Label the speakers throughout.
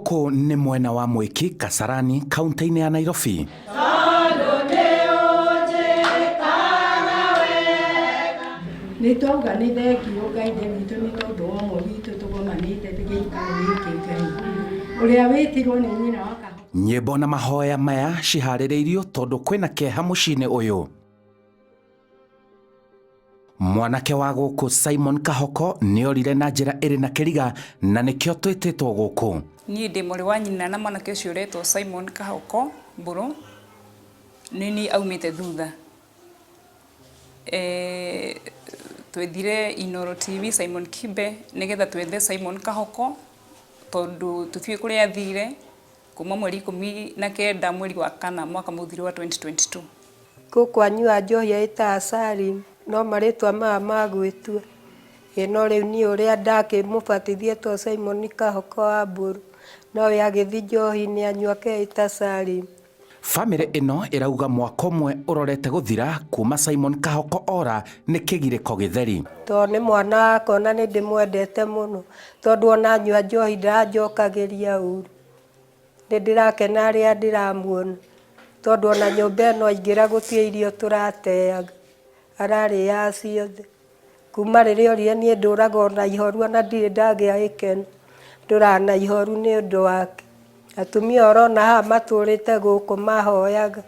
Speaker 1: Gũkũ nĩ mwena wa Mwĩki, Kasarani, kaunti-inĩ ya Nairobi.
Speaker 2: Nĩ twauga nĩ thengiũ Ngai Ithe witũ nĩ tondũ wa ũmwe witũ tũgomanĩte gĩikaro gĩkĩ Ngai ũrĩa wĩtirwo nĩ nyina wa kaho.
Speaker 1: Nyĩmbo na mahoya maya ciharĩrĩirio tondũ kwĩna kĩeha mũciĩ-inĩ ũyũ. Mwanake wa gũkũ Simon Kahoko nĩorire na njĩra ĩrĩ na kĩriga na nĩkĩo twĩtĩtwo gũkũ.
Speaker 3: Niĩ ndĩ mwarĩ wa nyina na mwanake ũcio ũretwo Simon Kahoko Mbũrũ, nĩ niĩ aumĩte thutha. Twethire Inooro TV Simon Kibe nĩgetha twethe Simon Kahoko tondũ tũtiũĩ kũrĩa athire kuma mweri 19 mweri wa kana mwaka mũthiru wa 2022.
Speaker 2: Gũkũ anyua njohi eĩtaga Salim, no marĩtwa maya ma gwĩtua. Ĩ no rĩu niĩ ũrĩa ndakĩmũbatithia etwo Simon Kahoko wa Mbũrũ, nowe agĩthiĩ njohi-inĩ anyua akeĩta Salim.
Speaker 1: Famĩlĩ ĩno ĩrauga mwaka ũmwe ũrorete gũthira kuma Simon Kahoko ora nĩ kĩgirĩko gĩtheri.
Speaker 2: Tondũ nĩ mwana wakwa na nĩ ndĩmwendete mũno, tondũ ona anyua njohi ndaranjokagĩria ũru. Nĩ ndĩrakena rĩrĩa ndĩramuona, tondũ ona nyũmba ĩno aingĩra gũtirĩ irio tũrateaga, ararĩaga ciothe. Kuma rĩrĩa orire niĩ ndũraga ona ihoru ona ndirĩ ndagĩa gĩkeno, ndũraga na ihoru nĩ ũndũ wake. Atumia ũrona haha matũrĩte gũkũ mahoyaga,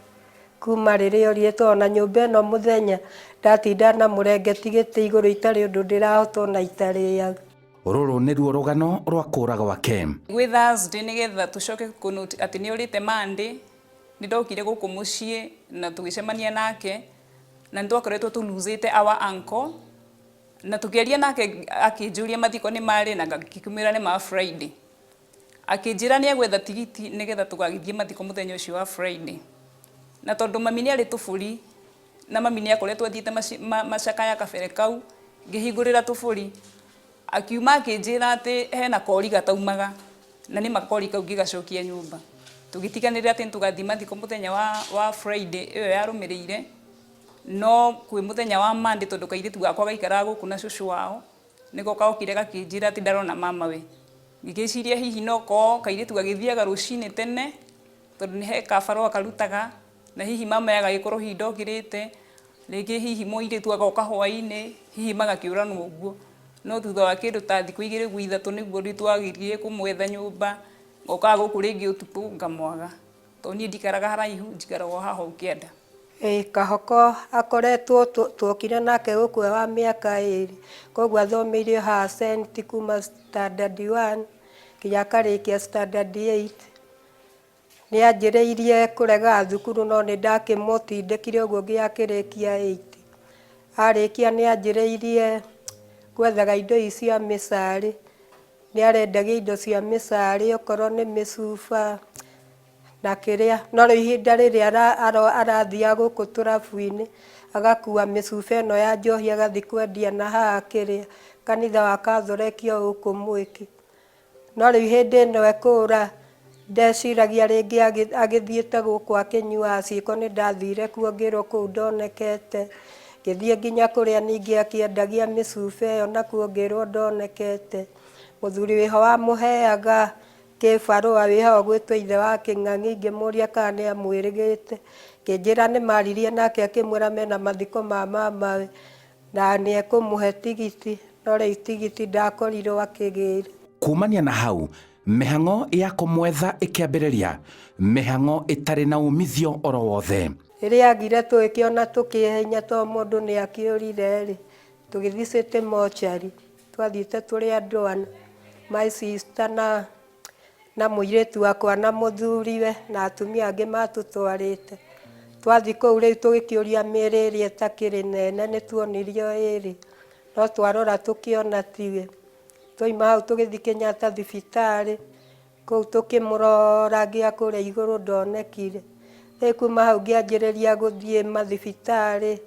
Speaker 2: kuma rĩrĩa orire tondũ ona nyũmba ĩno mũthenya ndatinda na mũrengeti gĩtĩ igũrũ itarĩ ũndũ ndĩrahota ona itarĩaga.
Speaker 1: Rũrũ nĩruo rũgano rwa kũra gwake.
Speaker 3: Gwĩ Thursday nĩgetha tũcoke kũ note atĩ nĩ orĩte Monday, nĩ ndokire gũkũ mũciĩ na tũgĩcemania nake na nĩ twakoretwo tũ lose ĩte our uncle na tũkĩaria nake akĩnjũria mathiko nĩ marĩ na ngĩkĩmwĩra nĩ ma Friday. Akĩnjĩra nĩ egwetha tigiti nĩgetha tũgagĩthiĩ mathiko mũthenya ũcio wa Friday. Na tondũ mami nĩ arĩ tũbũri na mami nĩ akoretwo athiĩte macakaya kabere kau, ngĩhingũrĩra tũbũri, akiuma akĩnjĩra atĩ hena kori gataumaga, na nĩma kori kau ngĩgacokia nyũmba. Tũgĩtiganĩra atĩ nĩ tũgathiĩ mathiko mũthenya wa Friday ĩyo yarũmĩrĩire, no kwĩ mũthenya wa Monday tondũ kairĩtu gakwa gaikaraga gũkũ na cũcũ wao, nĩko gokire gakĩnjĩra atĩ ndarona mamawe. Ngĩgĩciria hihi no korwo kairĩtu gagĩthiaga rũcinĩ tene, tondũ nĩ he kabarũa karutaga, na hihi mama agagĩkorwo hihi ndokĩrĩte, rĩngĩ hihi mũirĩtu agoka hwainĩ, hihi magakĩũranwo ũguo. No thutha wa kĩndũ ta thikũ igĩrĩ ũguo ithatũ nĩguo rĩu twagĩthiire kũmwetha nyũmba, ngokaga gũkũ rĩngĩ ũtukũ ngamwaga. Tondũ niĩ ndikaraga haraihu, njikaraga o haha ũũ kĩanda.
Speaker 2: Ĩĩ Kahoko akoretwo tuokire nake gũkũ e wa mĩaka ĩrĩ, koguo athomeire o haha Saint kuma standard one nginya akarĩkia standard eight. Nĩ anjĩrĩirie kũregaga thukuru no nĩ ndakĩmũtindĩkire ũguo nginya akĩrĩkia eight. Arĩkia nĩ anjĩrĩirie gwethaga indo ici cia mĩcarĩ. Nĩ arendagia indo cia mĩcarĩ okorwo nĩ mĩcuba na kĩrĩa. No rĩu ihinda rĩrĩa arathiaga gũkũ tũrabu-inĩ agakua mĩcuba ĩno ya njohi agathiĩ kwendia na haha kĩrĩa kanitha wa Catholic o gũkũ Mwĩki. No rĩu hĩndĩ ĩno ekũũra, ndeciragia rĩngĩ agĩthiĩte gũkũ akĩnyuaga ciĩko nĩ ndathire kuo ngĩrwo kũu ndonekete. Ngĩthiĩ nginya kũrĩa ningĩ akĩendagia mĩcuba ĩyo nakuo ngĩrwo ndonekete. Mũthuri wĩho wamũheaga kĩbarũa wĩho ũgwĩtwo ithe wa Kĩng'ang'i ngĩmũria kana nĩ amwĩrĩgĩte. Akĩnjĩra nĩ maririe nake akĩmwĩra mena mathiko ma mamawe. Na nĩ ekũmũhe tigiti, no rĩu tigiti ndakorirwo akĩgĩra.
Speaker 1: Kumania na hau, mĩhang'o ya kũmwetha ĩkĩambĩrĩria, mĩhang'o ĩtarĩ na umithio oro wothe.
Speaker 2: Rĩrĩa agire tũgĩkĩona tũkĩhenya tondũ mũndũ nĩ akĩũrire-rĩ, tũgĩthiĩ City Mortuary, twathiĩte tũrĩ andũ ana, my sister na na mũirĩtu wakwa na mũthuriwe na atumia angĩ matũtwarĩte. Twathiĩ kũu rĩu tũgĩkĩũria mĩĩrĩ ĩrĩa ĩtakĩrĩ nene nĩ tuonirio ĩrĩ, no twarora tũkĩona tiwe. Twauma hau tũgĩthiĩ Kenyatta thibitarĩ, kũu tũkĩmũrora nginya kũrĩa igũrũ ndonekire. Rĩu kuma hau ngĩanjĩrĩria gũthiĩ mathibitarĩ,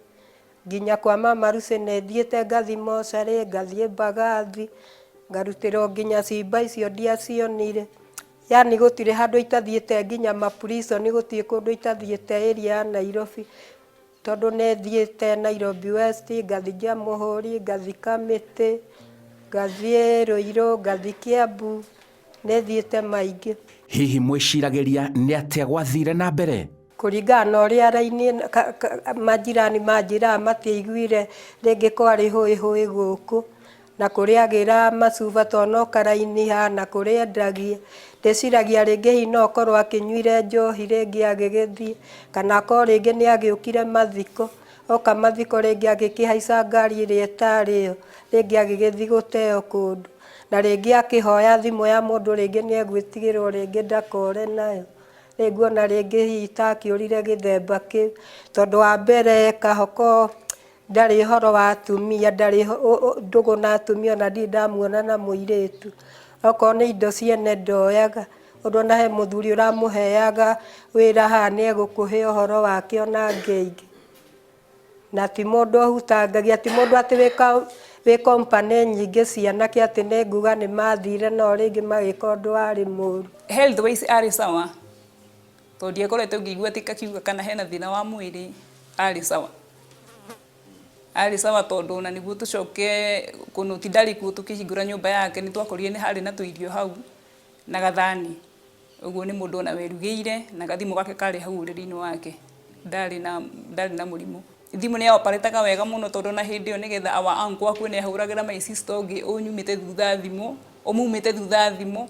Speaker 2: Nginya kwa mama Lucy nĩ thiĩte ngathiĩ mocarĩ, ngathiĩ Mbagathi, ngarutĩrwo nginya ciimba icio ndiacionire. Yaani gũtirĩ handũ itathiĩte nginya ma prison gũtirĩ kũndũ itathiĩte area ya Nairobi. Tondũ nĩ thiĩte Nairobi West, ngathiĩ Jamhuri, ngathiĩ Kamĩtĩ, ngathiĩ Ruiru, ngathiĩ Kiambu. Nĩ thiĩte maingĩ.
Speaker 1: Hihi mwĩciragĩria nĩ atĩa gwathire na mbere?
Speaker 2: Kũringana na ũrĩa raini majirani manjĩraga, matiaiguire rĩngĩ kwarĩ hũĩ hũĩ gũkũ na kũrĩa agĩraga macuba, tondũ no karaini haha na kũrĩa endagia. Ndĩciragia rĩngĩ hihi no akorwo akĩnyuire njohi rĩngĩ agĩgĩthiĩ, kana akorwo rĩngĩ nĩ agĩũkire mathiko. Oka mathiko rĩngĩ agĩkĩhaica ngari ĩrĩa ĩtarĩ yo, rĩngĩ agĩgĩthiĩ gũteo kũndũ, na rĩngĩ akĩhoya thimũ ya mũndũ, rĩngĩ nĩ egwĩtigĩrwo rĩngĩ ndakore nayo. Rĩu nguona rĩngĩ hihi ta akĩũrire gĩthemba kĩu, tondũ wa mbere Kahoko ndarĩ ũhoro wa atumia, ndarĩ ndũgũ na atumia, ona ndirĩ ndamuona na mũirĩtu. Okorwo nĩ indo ciene ndoyaga, ũndũ ona he mũthuri ũramũheaga wĩra haha nĩ egũkũhe ũhoro wake ona ngĩingĩ. Na ti mũndũ ũhutangagia, ti mũndũ atĩ wĩ company nyingĩ cianake atĩ nĩ nguga nĩ mathire no rĩngĩ magĩka ũndũ warĩ mũru.
Speaker 3: Health wise arĩ sawa, tondũ ndiakoretwo ngĩigua atĩ kakiuga kana hena thĩna wa mwĩrĩ. Arĩ sawa, arĩ sawa, tondũ ona nĩguo tũcoke kũnũti ndarĩ kuo, tũkĩhingũra nyũmba yake nĩ twakorire nĩ harĩ na tũirio hau na gathani. Ũguo nĩ mũndũ ona werugĩire, na gathimũ gake karĩ hau ũrĩrĩ-inĩ wake. Ndarĩ na mũrimũ. Thimũ nĩ yaoparĩtaga wega mũno, tondũ na hĩndĩ ĩyo nĩgetha our uncle akue nĩ ahũragĩra my sister ũngĩ ũnyumĩte thutha thimũ, ũmumĩte thutha thimũ,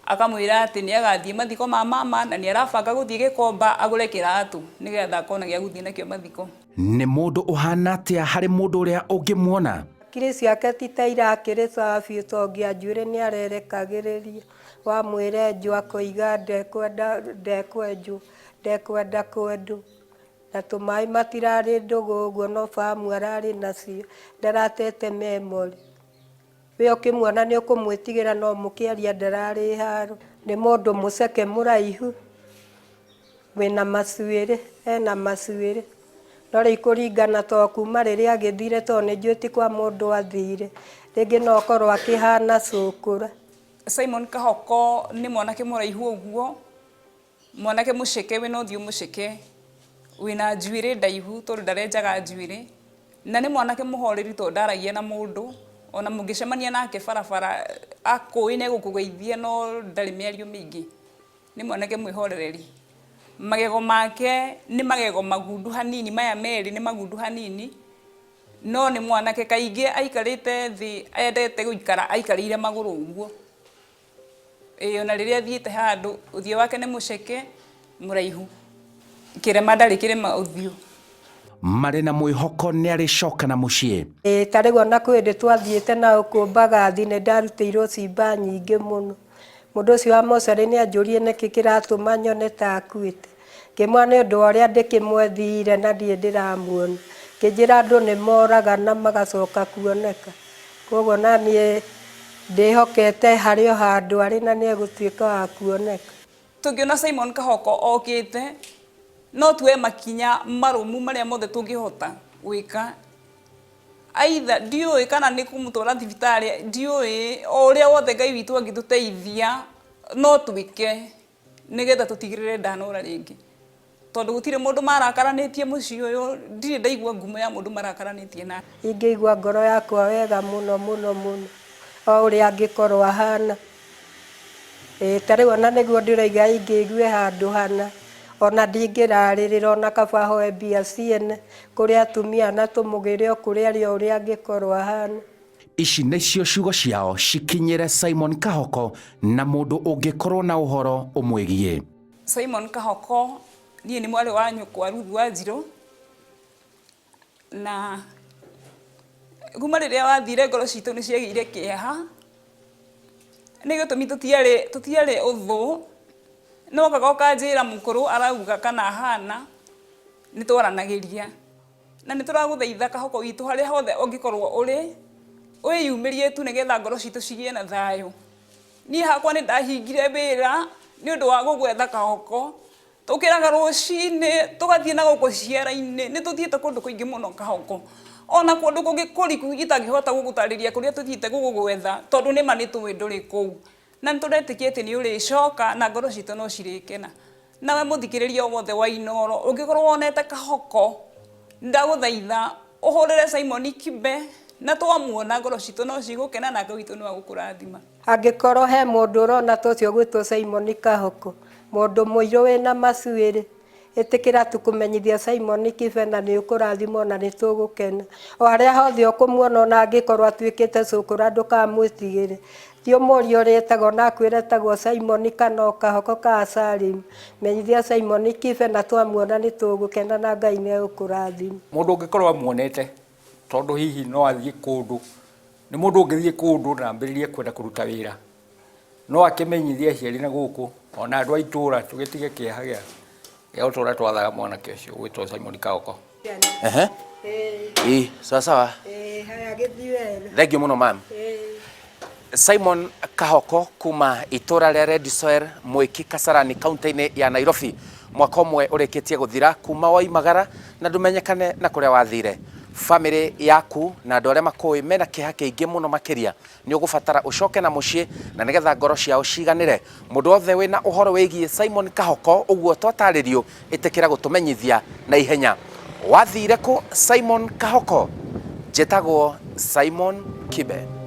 Speaker 3: akamwĩra atĩ nĩ agathiĩ mathiko ma mama na nĩ arabanga gũthiĩ Gĩkomba agũre kĩratũ nĩgetha akona gĩa gũthiĩ nakĩo mathiko.
Speaker 1: Nĩ mũndũ ũhana atĩa harĩ mũndũ ũrĩa ũngĩmuona?
Speaker 2: Hakiri ciake ti ta irakĩrĩ sawa biũ, tondũ ngĩanjuĩrĩ nĩ arerekagĩrĩria. Wamwĩra enjwo akoiga ndekwenda, ndekwenjwo, ndekwenda kwendwo. Na tũmaĩ matirarĩ ndũgũ ũguo, no fahamu ararĩ nacio, ndaratete memory. We ũkĩmuona nĩ ũkũmwĩtigĩra, no mũkĩaria ndararĩ haro. Nĩ mũndũ mũceke, mũraihu, wĩna macuĩrĩ, ena macuĩrĩ. No rĩu kũringana to kuma rĩrĩa agĩthire, tondũ nĩ njũĩ ti kwa mũndũ athire, rĩngĩ no akorwo akĩhana cũkũra.
Speaker 3: Simon Kahoko nĩ mwanake mũraihu ũguo, mwanake mũceke, wĩna ũthiũ mũceke, wĩna njuĩrĩ ndaihu, tondũ ndarenjaga njuĩrĩ, na nĩ mwanake mũhoreri, tondũ ndaragia na mũndũ. Ona mũngĩcemania nake barabara akũĩ nĩ egũkũgeithia, no ndarĩ mĩario mĩingĩ. Nĩ mwanake mwĩhorereri. Magego make nĩ magego magundu hanini, maya merĩ nĩ magundu hanini, no nĩ mwanake kaingĩ aikarĩte thĩ, endete gũikara aikarĩire magũrũ ũguo. Ĩĩ, ona rĩrĩa athiĩte handũ, ũthiũ wake nĩ mũceke, mũraihu, kĩrema ndarĩ kĩrema ũthiũ.
Speaker 1: Marĩ na mwĩhoko nĩ arĩcoka na mũciĩ.
Speaker 2: Ĩĩ, ta rĩu ona kwĩ hĩndĩ twathiĩte na gũkũ Mbagathi, nĩ ndarutĩirwo cimba nyingĩ mũno. Mũndũ ũcio wa mocarĩ nĩ anjũrie nĩkĩ kĩratũma nyone ta akuĩte. Ngĩmwĩra nĩ ũndũ wa ũrĩa ndĩkĩmwethire na ndirĩ ndĩramuona. Ngĩnjĩra andũ nĩ moraga na magacoka kuoneka. Koguo na niĩ ndĩhokete harĩ o handũ arĩ na nĩ egũtuĩka wa kuoneka.
Speaker 3: Tũngĩona Simon Kahoko okĩte, no tuoe makinya marũmu marĩa mothe tũngĩhota gwĩka, aitha ndiũĩ kana nĩ kũmũtwara thibitarĩ, ndiũĩ, o ũrĩa wothe Ngai witũ angĩtũteithia no twĩke nĩgetha tũtigĩrĩre ndanora rĩngĩ, tondũ gũtirĩ mũndũ marakaranĩtie mũciĩ ũyũ. Ndirĩ ndaigua ngumo ya mũndũ marakaranĩtie nake.
Speaker 2: Ingĩigua ngoro yakwa wega mũno mũno mũno, o ũrĩa angĩkorwo ahana. Ĩĩ, ta rĩu ona nĩguo ndĩroiga, ingĩigue handũ hana ona ndingĩrarĩrĩra, ona kaba hoe mbia ciene kũrĩ atumia na tũmũgĩre o kũrĩa arĩ, o ũrĩa angĩkorwo ahana.
Speaker 1: Ici nĩcio ciugo ciao cikinyĩre Simon Kahoko na mũndũ ũngĩkorwo na ũhoro ũmwĩgiĩ.
Speaker 3: Simon Kahoko, niĩ nĩ mwarĩ wa nyũkwa Ruth Wanjirũ, na kuma rĩrĩa wathire ngoro citũ nĩ ciagĩire kĩeha. Nĩ gĩtũmi tũtiarĩ ũthũ, no okaga ũkanjĩra mũkũrũ arauga kana ahana, nĩ twaranagĩria. Na nĩ tũragũthaitha, Kahoko witũ, harĩa hothe ũngĩkorwo ũrĩ, wĩyumĩrie tu nĩgetha ngoro citũ cigĩe na thayũ. Niĩ hakwa nĩ ndahingire wĩra nĩ ũndũ wa gũgwetha Kahoko. Tũkĩraga rũcinĩ tũgathiĩ na gũkũ ciara-inĩ, nĩ tũthiĩte kũndũ kũingĩ mũno, Kahoko, ona kũndũ kũngĩ kũriku itangĩhota gũgũtarĩria kũrĩa tũthiĩte gũgũgwetha, tondũ nĩma nĩ tũĩ ndũrĩ kũu, na nĩ tũretĩkia atĩ nĩ ũrĩcoka na ngoro citũ no cirĩkena. Nawe mũthikĩrĩria o wothe wa Inoro, ũngĩkorwo wonete Kahoko, ndagũthaitha ũhũrĩre Simon Kibe. Na twamuona ngoro citũ no cigũkena na Ngai witũ no agũkũrathima.
Speaker 2: Angĩkorwo he mũndũ ũrona ta ũcio ũgwĩtwo Simon Kahoko, mũndũ mũirũ wĩna macuĩrĩ, ĩtĩkĩra tũkũmenyithia Simon Kibe na nĩ ũkũrathimwo na nĩ tũgũkena. O harĩa hothe ũkũmuona ona angĩkorwo atuĩkĩte cũkũra ndũkamwĩtigĩre. Ti ũmũrie ũrĩa etagwo na akwĩre etagwo Simon kana o Kahoko ka Salim. Menyithia Simon Kibe na twamuona nĩ tũgũkena na Ngai nĩ egũkũrathima.
Speaker 4: Mũndũ ũngĩkorwo amuonete tondũ hihi no athiĩ kũndũ, nĩ mũndũ ũngĩthiĩ kũndũ na ambĩrĩrie kwenda kũruta wĩra, no akĩmenyithie aciari na gũkũ ona andũ a itũra tũgĩtige kĩeha gĩa gĩa gũtũra twathaga mwanake ũcio ũgwĩtwo Simon Kahoko.
Speaker 1: Ehe. Ĩ, sawa sawa.
Speaker 2: Ĩĩ, haya gĩthiĩ wega.
Speaker 1: Thank you mũno mam.
Speaker 2: Ĩĩ.
Speaker 1: Simon Kahoko kuma itũra rĩa Red Soil Mwiki Kasarani kaunti-inĩ ya Nairobi mwaka ũmwe ũrĩkĩtie gũthira kuma woimagara na ndũmenyekane na kũrĩa wathire. Famĩlĩ yaku na andũ arĩa makũĩ mena kĩeha kĩingĩ mũno makĩria nĩ ũgũbatara ũcoke na mũciĩ na nĩgetha ngoro ciao ciganĩre. Mũndũ wothe wĩna ũhoro wĩgiĩ Simon Kahoko ũguo twatarĩrio ĩtĩkĩra gũtũmenyithia na ihenya. Wathire kũ Simon Kahoko? Njĩtagwo Simon Kibe.